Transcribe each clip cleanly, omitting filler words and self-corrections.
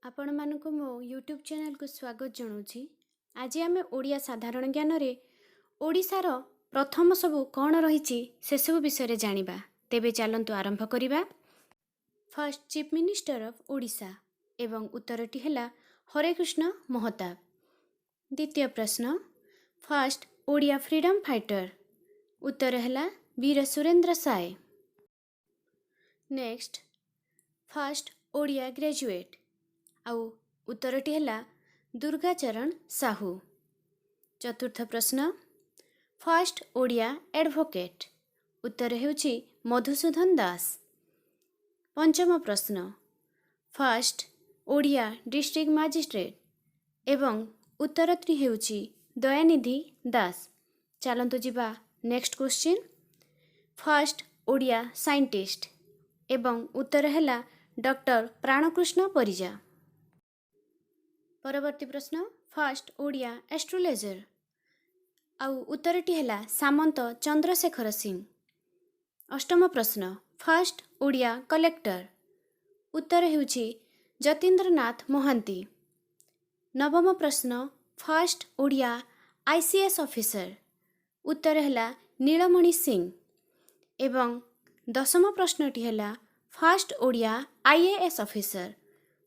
ଆପଣମାନଙ୍କୁ ମୋ ୟୁଟ୍ୟୁବ୍ ଚ୍ୟାନେଲକୁ ସ୍ୱାଗତ ଜଣାଉଛି। ଆଜି ଆମେ ଓଡ଼ିଆ ସାଧାରଣ ଜ୍ଞାନରେ ଓଡ଼ିଶାର ପ୍ରଥମ ସବୁ କ'ଣ ରହିଛି, ସେସବୁ ବିଷୟରେ ଜାଣିବା। ତେବେ ଚାଲନ୍ତୁ ଆରମ୍ଭ କରିବା। First Chief Minister of Odisha ଏବଂ ଉତ୍ତରଟି ହେଲା ହରେକୃଷ୍ଣ ମହତାବ। ଦ୍ୱିତୀୟ ପ୍ରଶ୍ନ, ଫାର୍ଷ୍ଟ ଓଡ଼ିଆ ଫ୍ରିଡ଼ମ୍ ଫାଇଟର। ଉତ୍ତର ହେଲା Veer Surendra Sai. Next, first Odia graduate ଆଉ ଉତ୍ତରଟି ହେଲା ଦୁର୍ଗାଚରଣ ସାହୁ। ଚତୁର୍ଥ ପ୍ରଶ୍ନ, ଫାର୍ଷ୍ଟ ଓଡ଼ିଆ ଆଡ଼ଭୋକେଟ୍। ଉତ୍ତର ହେଉଛି ମଧୁସୂଦନ ଦାସ। ପଞ୍ଚମ ପ୍ରଶ୍ନ, ଫାର୍ଷ୍ଟ ଓଡ଼ିଆ ଡିଷ୍ଟ୍ରିକ୍ଟ ମାଜିଷ୍ଟ୍ରେଟ୍ ଏବଂ ଉତ୍ତରଟି ହେଉଛି ଦୟାନିଧି ଦାସ। ଚାଲନ୍ତୁ ଯିବା next question, first Odia scientist ଏବଂ ଉତ୍ତର ହେଲା ଡକ୍ଟର ପ୍ରାଣକୃଷ୍ଣ ପରିଜା। ପରବର୍ତ୍ତୀ ପ୍ରଶ୍ନ, ଫାର୍ଷ୍ଟ ଓଡ଼ିଆ ଆଷ୍ଟ୍ରୋଲୋଜର ଆଉ ଉତ୍ତରଟି ହେଲା ସାମନ୍ତ ଚନ୍ଦ୍ରଶେଖର ସିଂ। ଅଷ୍ଟମ ପ୍ରଶ୍ନ, ଫାର୍ଷ୍ଟ ଓଡ଼ିଆ କଲେକ୍ଟର। ଉତ୍ତର ହେଉଛି ଯତୀନ୍ଦ୍ରନାଥ ମହାନ୍ତି। ନବମ ପ୍ରଶ୍ନ, ଫାର୍ଷ୍ଟ ଓଡ଼ିଆ ଆଇସିଏସ୍ ଅଫିସର। ଉତ୍ତର ହେଲା ନୀଳମଣି ସିଂ ଏବଂ ଦଶମ ପ୍ରଶ୍ନଟି ହେଲା ଫାର୍ଷ୍ଟ ଓଡ଼ିଆ ଆଇଏଏସ୍ ଅଫିସର।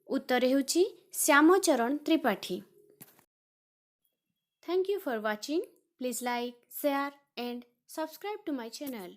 ଉତ୍ତର ହେଉଛି Shyamcharan Tripathi. Thank you for watching. Please like, share and subscribe to my channel.